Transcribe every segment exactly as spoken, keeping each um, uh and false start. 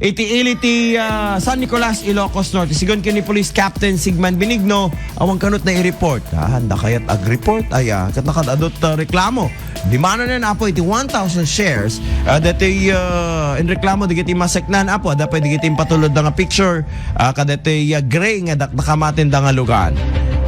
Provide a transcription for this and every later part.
Iti ili ti, ah, San Nicolas, Ilocos Norte, sigun ken ni Police Captain Sigman Benigno, awan kanut na i-report. Ah, anda kayat ag-report? Ay, ah, ket nakadadot, ah, reklamo. Dimano nen, Apo, iti one thousand shares, ah, dati, ah, in reklamo, digiti maseknan, Apo, ada pay digiti impatulod nga picture, ah, kadati, ah, gray nga dakdakamatin da nga lugar.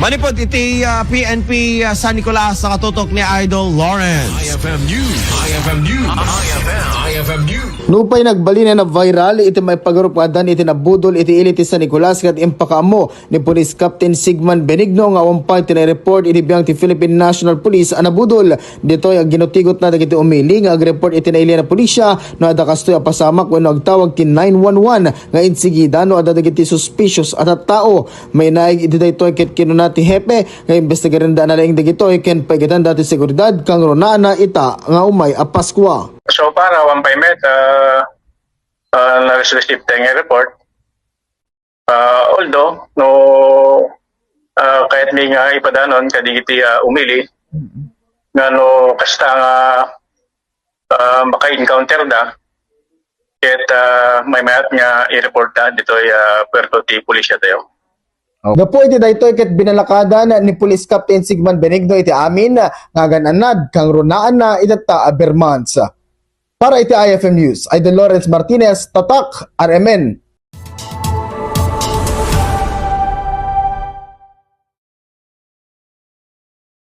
Manipod iti, ah, P N P, ah, San Nicolas, nakatutok ni Idol Lawrence. I F M News. I F M News. I F M News. Nupay nagbalin a viral iti maipagarup nga adan iti nabudol iti ili ti San Nicolas ket impakaammo ni Police Captain Sigman Benigno nga awan pay ti nai-report iti biang ti Philippine National Police a nabudol. Ditoy agginutigotna dagiti umili nga ag-report iti nailian a pulisya no adda kastoy a pasamak wenno agtawag ti nine one one nga insigida no adda dagiti suspicious a tattao. Mainaig iti daytoy ket kinuna ti hepe nga imbestigarenda nalaing dagitoy ken paigatan dati seguridad kangrunaanna ita nga umay a Paskua. So far, awan pay met, ah, ah, na-receive tayo nga report. Ah, although, no, ah, kayat mi nga ipadanon kadigiti, ah, umili, nga no kasta nga, ah, maka-encounter da, ket, ah, maymayat nga i-report da ditoy, ah, puerto ti pulisya tayo. Gapu iti daytoy ket binalakadan ni Police Captain Sigman Benigno iti amin nga agan-anad kangrunaanna itatta a Bermans. Para iti I F M News, Idol Lawrence Martinez, Tatak, R M N,